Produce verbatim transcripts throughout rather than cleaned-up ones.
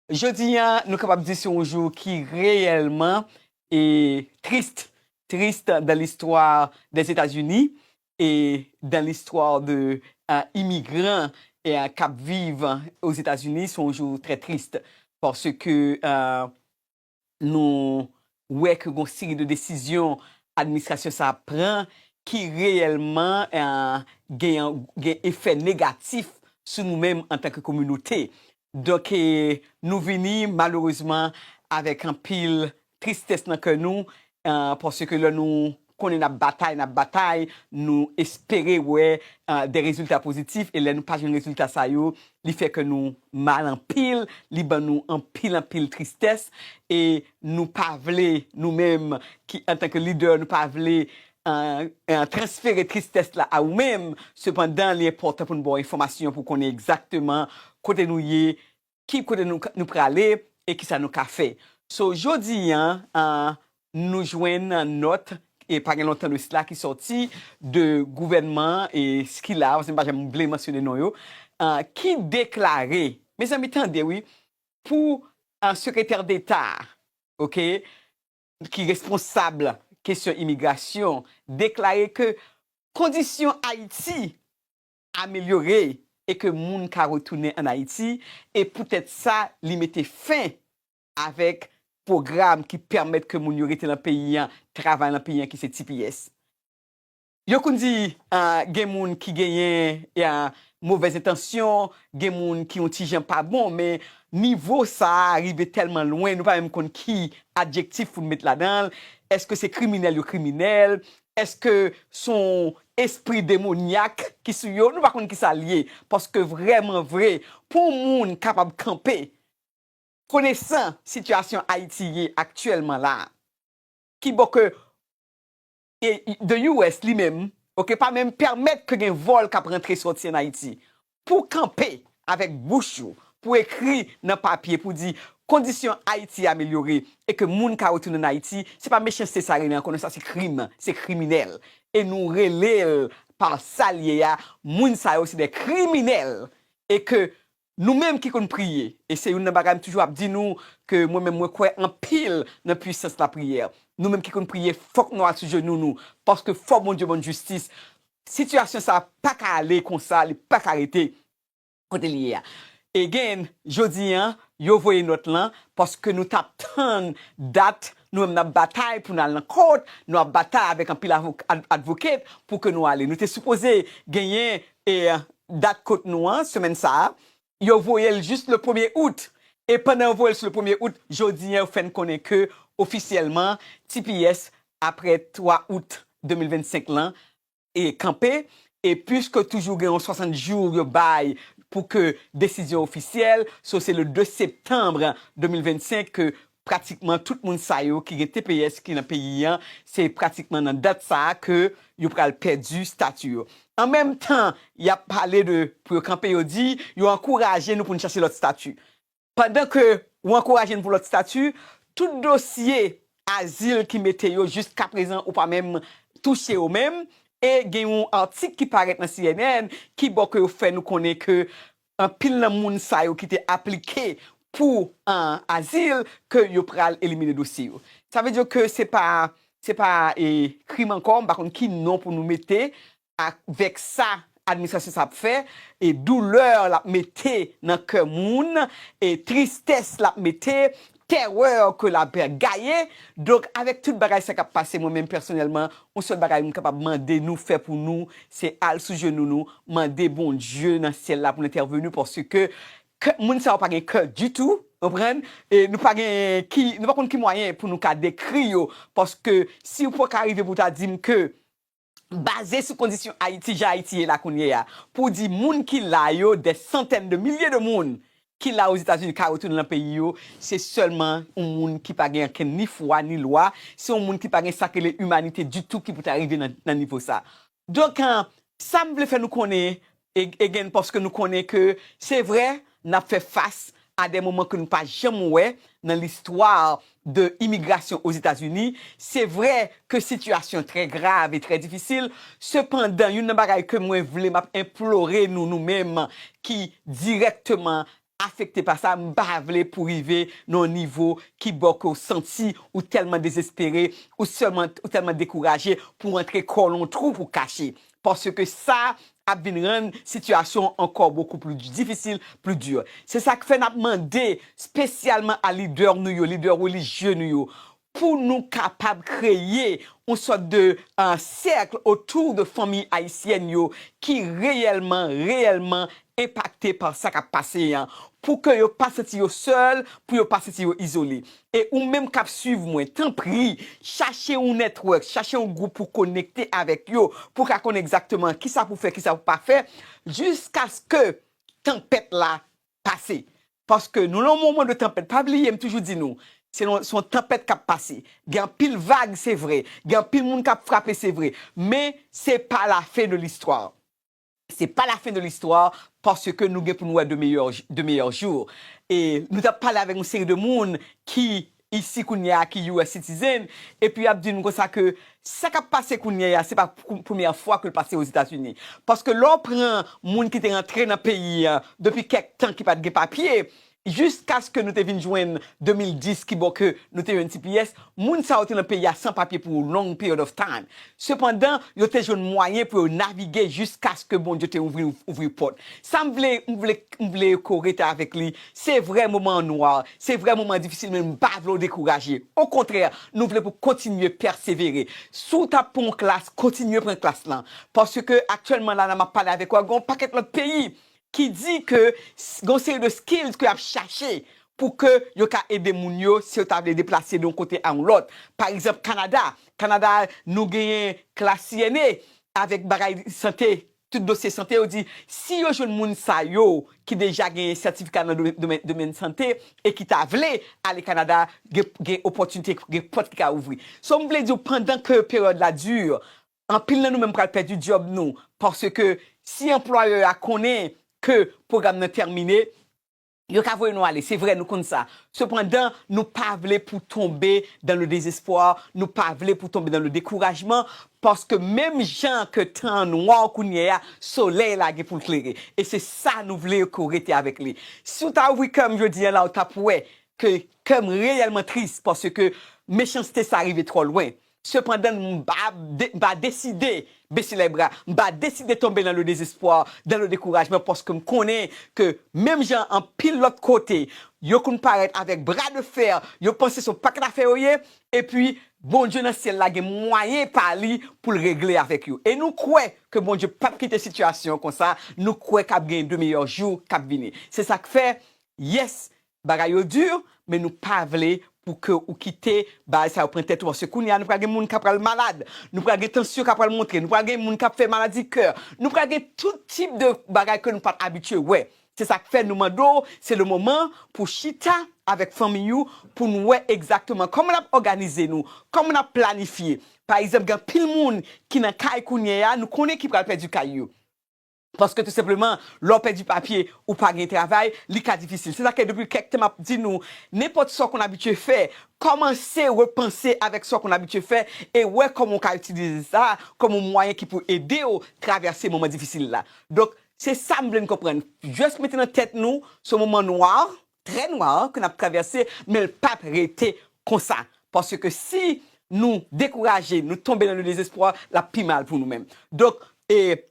Jodi a, nou kapab di se yon jou ki reyèlman e tris, tris dans l'histoire des États-Unis et dans l'histoire de euh, imigran e euh, k ap viv Ozetazini. Se yon jou trè tris paske euh, nou wè ke gon seri de desizyon administrasyon sa ap pran ki reyèlman eh, gen, gen efè negatif sou nou menm antanke kominote. Donk, eh, nou vini malerezman avèk anpil tristès nan kè nou, eh, paske lè nou konnen n ap batay, n ap batay, nou espere wè eh, de rezilta pozitif, e lè nou pa jwenn rezilta sa yo, li fè ke nou mal anpil, li ban nou anpil anpil tristès, e nou pa vle nou menm ki antanke lidè nou pa vle uh, uh, transfere tristès la a ou menm. Sepandan, li enpòtan pou nou ba w enfòmasyon pou konnen egzakteman kote nou ye, ki kote nou, nou prale e kisa nou ka fè. So, jodi an, uh, nou jwenn nòt e pa gen lontan de sila ki sòti de gouvènman e Skila, paske m pa janm vle mansyone non yo, uh, ki deklare, mezanmi tande wi, pou uh, sekretè deta, ok, ki responsab kesyon imigrasyon, deklare ke kondisyon Ayiti amelyore e ke moun ka retounen ann Ayiti, e poutèt sa li mete fen avèk pwogram ki pèmèt ke moun yo rete nan peyi an, travay nan peyi an ki se T P S. Yo konn di uh, gen moun ki genyen uh, movèz entansyon, gen moun ki yon ti jan pa bon, men nivo sa a rive tèlman lwen, nou pa menm konn ki adjektif pou n met ladan l. Èske se kriminèl yo kriminèl? Èske se yon espri demonyak ki sou yo? Nou pa konn ki sa l ye. Paske vrèman vre, pou yon moun kapab kanpe, konesan sitiyasyon Ayiti ye aktyèlman la, ki bò ke e, the U S li menm, ok, pa menm pèmèt ke gen vòl k ap rantre sòti ann Ayiti. Pou kanpe avèk bouch ou, pou ekri nan papye, pou di kondisyon Ayiti amelyore e ke moun ka retounen ann Ayiti, se pa mechanste sa rele ankò, non, sa se krim, se kriminèl. E nou rele l pa sa l ye a, moun sa yo se de kriminèl. E ke nou menm ki konn priye, e se youn nan bagay m toujou ap di nou, ke mwen menm mwen kwè anpil nan pwisans lapriyè. Nou menm ki konn priye, fòk nou al sou jenou nou, paske fò Bondye ban n jistis. Sitiyasyon sa a pa ka ale konsa, li pa ka rete kote li ye a. Again, jodi an, yo voye nòt lan, paske nou t ap tann dat, nou menm n ap batay pou n al nan court, nou ap batay avèk anpil avok- ad- advocate pou ke nou ale. Nou te sipoze genyen e dat court nou an, semèn sa a, yo voye l jis le premye out. E pandan yo voye l sou le premye out, jodi an yo fè n konnen ke ofisyèlman T P S apre twa out de mil vennsenk lan e kanpe. E piske toujou gen yon swasant jou yo bay pou ke desizyon ofisyèl, so se le de septanm de mil vennsenk ke pratikman tout moun sa yo ki gen T P S ki nan peyi an, se pratikman nan dat sa a ke yo pral pèdi stati yo. An menm tan, y ap pale de pou yo kanpe, yo di yo ankouraje nou pou n chache lòt stati. Pandan ke ou ankouraje n pou lòt stati, tout dosye azil ki mete yo jiskaprezan ou pa menm touche yo menm, e gen yon atik ki parèt nan C N N ki bò ke yo fè nou konnen ke anpil nan moun sa yo ki te aplike pou an, azil, ke yo pral elimine dosye yo. Sa vle di ke se pa, se pa e, krim ankò, m pa konn ki non pou nou mete avèk sa administrasyon sa ap fè, e doulè l ap mete nan kè moun, e tristès l ap mete, terè ke l ap gaye. Donk, avèk tout bagay sa k ap pase, mwen menm pèsonèlman, yon sèl bagay m kapab mande nou fè pou nou, se al sou jenou nou, mande Bondye nan syèl la pou l entèveni, paske kè, moun sa yo pa gen kè ditou, konprann? E nou pa gen ki, nou pa konn ki mwayen pou nou ka dekri yo, paske si w pa ka rive pou w ta di m ke, baze sou kondisyon Ayiti, jan Ayiti ye la kounye a, pou di moun ki la yo, dè santèn de milye de moun ki la Ozetazini ka retounen nan peyi yo, se sèlman yon moun ki pa gen ankenn ni fwa ni lwa, se yon moun ki pa gen sa k rele imanite ditou ki pou ta rive nan, nan nivo sa. Donk, an, sa m vle fè nou konnen, e, again, paske nou konnen ke se vre, n ap fè fas a de moman ke nou pa janm wè nan listwa de imigrasyon Ozetazini. Se vre ke sitiyasyon trè grav e trè difisil, sepandan, youn nan bagay ke mwen vle, m ap enplore nou, nou menm ki dirèkteman afekte pa sa, m pa vle pou rive nan yon nivo ki bò ke w santi ou tèlman dezespere, ou sèlman, ou tèlman dekouraje pou w antre kò w nan yon twou pou w kache. Paske sa ap vin rann sitiyasyon ankò bokou pli difisil, pli di. Se sa k fè n ap mande espesyalman a lidè nou yo, lidè relijye nou yo, pou nou kapab kreye yon sòt de, euh, sèk otou de fanmi ayisyèn yo ki reyèlman, reyèlman enpakte pa sa k ap pase an, pou ke yo pa santi yo sèl, pou yo pa santi yo izole. E ou menm k ap swiv mwen, tanpri, chache yon network, chache yon gwoup pou konekte avèk yo, pou w ka konn egzakteman kisa pou fè, kisa pou pa fè, jiskaske tanpèt la pase. Paske nou nan yon moman de tanpèt. Pa bliye, m toujou di nou, se yon, se yon tanpèt k ap pase. Gen anpil vag, se vre. Gen anpil moun k ap frape, se vre. Men, se pa la fen de listwa. Se pa la fen de listwa, paske nou gen pou nou wè de meyè, de meyè jou. E nou t ap pale avèk yon seri de moun ki isi kounye a, ki U S citizen, epi y ap di nou konsa ke sa k ap pase kounye a, se pa pou, premyè fwa ke l pase Ozetazini. Paske lè w pran moun ki te rantre nan peyi a depi kèk tan ki pa t gen papye, jiskaske nou te vin jwenn de mil dis ki bò ke nou te jwenn T P S, moun sa yo te nan peyi a san papye pou yon long period of time. Sepandan, yo te jwenn mwayen pou yo navige jiskaske Bondye te ouvri, ouvri pòt. Sa m vle, m vle, m vle ke w rete avèk li. Se vrè moman an nwa, se vrè moman an difisil, men m pa vle w dekouraje. Okontrè, nou vle pou w kontinye pèsevere. Si w t ap pran yon klas, kontinye pran klas lan. Paske aktyèlman la, la m ap pale avèk ou, gen yon pakèt lòt peyi ki di ke s-, gen yon seri de skills ke y ap chache pou ke yo ka ede moun yo si yo ta vle deplase de yon kote a yon lòt. Pa egzanp, Kanada. Kanada, nou genyen klas C N A avèk bagay sante, tout dosye sante. Yo di, si yo jwenn moun sa yo ki deja genyen sètifika nan domèn, domèn, domèn sante e ki ta vle ale Kanada, gen, gen opòtinite, gen pòt ki ka ouvri. So, m vle di w, pandan ke peryòd la di, anpil nan nou menm pral pèdi djòb nou, paske si anplwayè a konnen ke pwogram nan tèmine, yo ka voye nou ale. Se vrè, nou konn sa. Sepandan, nou pa vle pou tonbe dans le désespoir, nou pa vle pou tonbe dans le découragement, paske menm jan ke tan an nwa kounye a, solèy la gen pou l klere. E se sa nou vle ke w rete avèk li. Si w ta ouvri kè m jodi a la, w t ap wè ke kè m reyèlman tris, paske mechanste sa rive twò lwen. Sepandan, m pa de-, m pa deside bese lèbra, m pa deside tonbe nan le dezespwa, dans le découragement, paske m konnen ke menm jan anpil lòt kote, yo konn parèt avèk bra de fè, yo panse se yon pakèt afè yo ye, epi Bondye nan syèl la gen mwayen pa li pou l regle avèk yo. E nou kwè ke Bondye p ap kite sitiyasyon konsa, nou kwè k ap gen de meyè jou k ap vini. Se sa k fè, yes, bagay yo di, men nou pa vle pou ke ou kite bagay sa yo pran tèt ou, paske kounye a nou pral gen moun k ap pral malad, nou pral gen tansyon k ap pral monte, nou pral gen moun k ap fè maladi kè, nou pral gen tout tip de bagay ke nou pa t abitye wè. Se sa k fè nou mande w, se le moman pou chita avèk fanmi ou, pou n wè egzakteman kòman n ap òganize nou, kòman n ap planifye. Pa egzanp, gen anpil moun ki nan kay kounye a, nou konnen ki pral pèdi kay yo. Paske tou senpleman, lè w pèdi papye, ou pa gen travay, li ka difisil. Se sa ke depi kèk tan m ap di nou, nenpòt sa w konn abitye fè, kòmanse repanse avèk sa w konn abitye fè e wè kòman w ka itilize sa kòm yon mwayen ki pou ede w travèse moman difisil la. Donk, se sa m vle n konprann. Just mete nan tèt nou, se yon moman nwa, trè nwa, ke n ap travèse, men l p ap rete konsa. Paske si nou dekouraje, nou tonbe nan le dezespwa, l ap pi mal pou nou menm. Donk, e,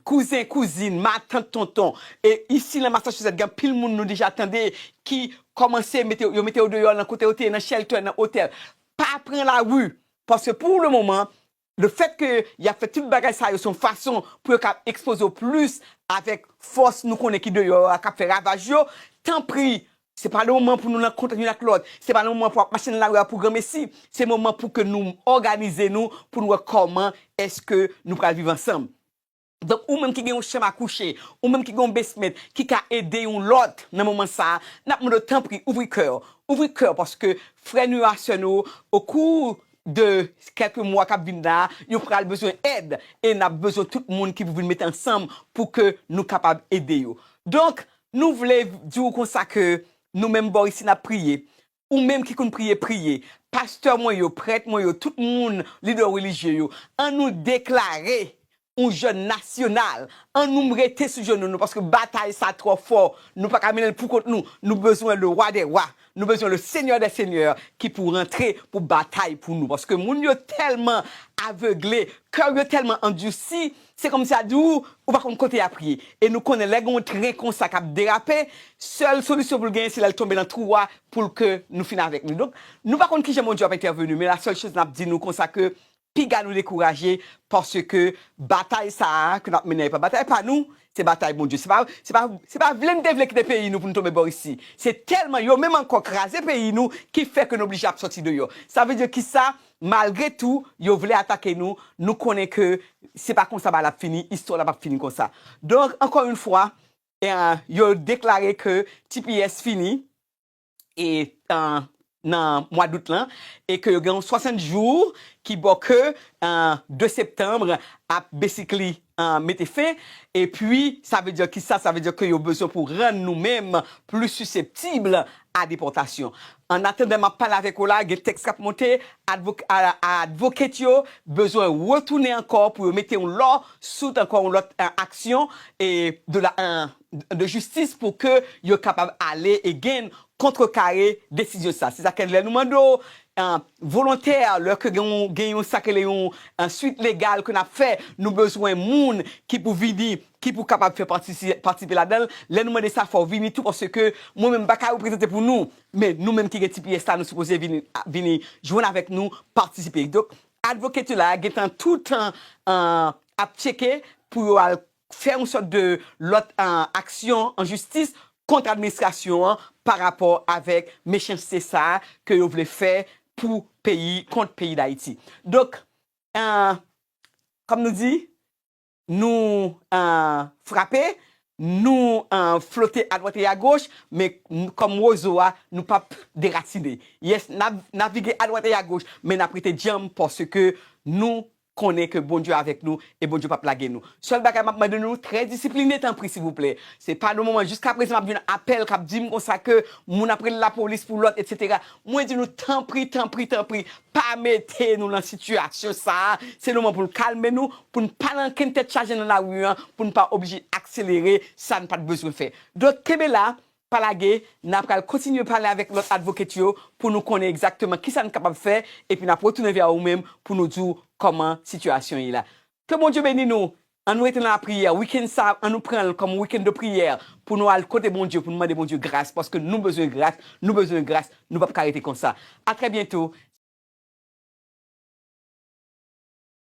kouzen, kouzin, matant, tonton. E isi nan Massachusetts, gen anpil moun nou deja tande ki kòmanse mete, yo mete yo deyò nan kote yo te ye, nan shelter, nan otèl. Pa pran lari, paske pou le moman, le fèt ke y ap fè tout bagay sa yo, se yon fason pou yo ka ekspoze w plis avèk fòs nou konnen ki deyò a k ap fè ravaj yo. Tanpri, se pa le moman pou nou nan kont youn ak lòt. Se pa le moman pou w ap mache nan lari a pou granmesi. Se moman pou ke nou òganize nou, pou nou wè kòman èske nou pral viv ansanm. Donk, ou menm ki gen yon chanm a kouche, ou menm ki gen yon basement, ki ka ede yon lòt nan moman sa a, n ap mande w, tanpri, ouvri kè w. Ouvri kè w, paske frè nou yo a sè nou yo, okou de kèk mwa k ap vin la, yo pral bezwen èd, e n ap bezwen tout moun ki pou vin mete ansanm pou ke nou kapab ede yo. Donk, nou vle di w konsa ke nou menm bò isi n ap priye. Ou menm ki konn priye, priye. Pastè mwen yo, prèt mwen yo, tout moun, lidè relijye yo, ann nou deklare yon jèn nasyonal. Ann nou rete sou jenou nou, paske batay sa twò fò. Nou pa ka mennen l pou kont nou. Nou bezwen le Roi des Rois. Nou bezwen le Seigneur des Seigneurs ki pou rantre pou batay pou nou. Paske moun yo tèlman avegle, kè yo tèlman andisi, se kòmsi a di w, ou pa konn kote y ap ye. E nou konnen lè gen yon tren konsa k ap derape, sèl solisyon pou l genyen, se lè l tonbe nan twou a pou l ke nou fin avèk li. Donk, nou pa konn kijan Bondye ap entèveni, men la sèl choz n ap di nou konsa ke piga nou dekouraje, paske batay sa a ke n ap mennen a, e pa batay pa nou, se batay Bondye. Se pa, se pa, se pa vle n te vle kite peyi nou pou n tonbe bò isi. Se tèlman yo menm ankò kraze peyi nou ki fè ke n oblije ap sòti deyò. Sa vle di ki sa, malgre tou, yo vle atake nou, nou konnen ke se pa konsa bagay la ap fini, istwa la p ap fini konsa. Donk, ankò yon fwa, e, yo deklare ke T P S fini, e, e, nan mwa dout lan, e ke yo gen yon swasant jou ki bò ke, e, de septanm ap basically, e, mete fen, epi sa vle di ki sa, sa vle di ke yo bezwen pou rann nou menm pli siseptib a depòtasyon. An atandan m ap pale avèk ou la, gen tèks k ap monte, advok-, a, a advocate yo bezwen retounen ankò pou yo mete yon lawsuit, ankò yon lòt, e, aksyon, e de la, e, de jistis pou ke yo kapab ale again kontrekare desizyon sa. Se sa ke lè nou mande w, e, volontè, lè ke gen yon, gen yon sa ke le yon, e, swit legal ke n ap fè, nou bezwen moun ki pou vini, ki pou kapab fè patisi-, patisipe ladan l. Lè nou mande sa, fò w vini tou, paske mwen menm m pa ka reprezante pou nou, men nou menm ki gen T P S la, nou sipoze vini, vini jwenn avèk nou, patisipe. Donk, advocate yo la, gentan toutan, e, ap tcheke pou yo al fè yon sòt de lòt, e, aksyon an jistis kont administrasyon an pa rapò avèk mechanste sa a ke yo vle fè pou peyi, kont peyi Dayiti. Donk, e, kòm nou di, nou, e, frape, nou, e, flote adwat e agoch, men n-, kòm wozo a, nou p ap derasine. Yes, n ap navige adwat e agoch, men n ap rete djanm paske nou konnen ke Bondye avèk nou e Bondye p ap lage nou. Sèl bagay m ap mande nou, trè disipline, tanpri, silvouplè. Se pa nan moman, jiskaprezan, m ap jwenn apèl k ap di m konsa ke moun ap rele lapolis pou lòt, etsetera. Mwen di nou, tanpri, tanpri, tanpri, pa mete nou nan sitiyasyon sa a. Se moman pou n kalme nou, pou n pa nan kenn tèt chaje nan lari an, pou n pa oblije akselere sa n pa t bezwen fè. Donk, kenbe la, pa lage, n a pral kontinye pale avèk lòt advocate yo pou nou konnen egzakteman kisa n kapab fè, epi n ap retounen vè ou menm pou nou di w kòman sitiyasyon ye la. Ke Bondye beni nou. Ann nou rete nan lapriyè. Wikenn sa, ann nou pran l kòm wikenn de priyè pou nou al kote Bondye, pou nou mande Bondye gras, paske nou bezwen gras, nou bezwen gras, nou p ap ka rete konsa. A trè byento,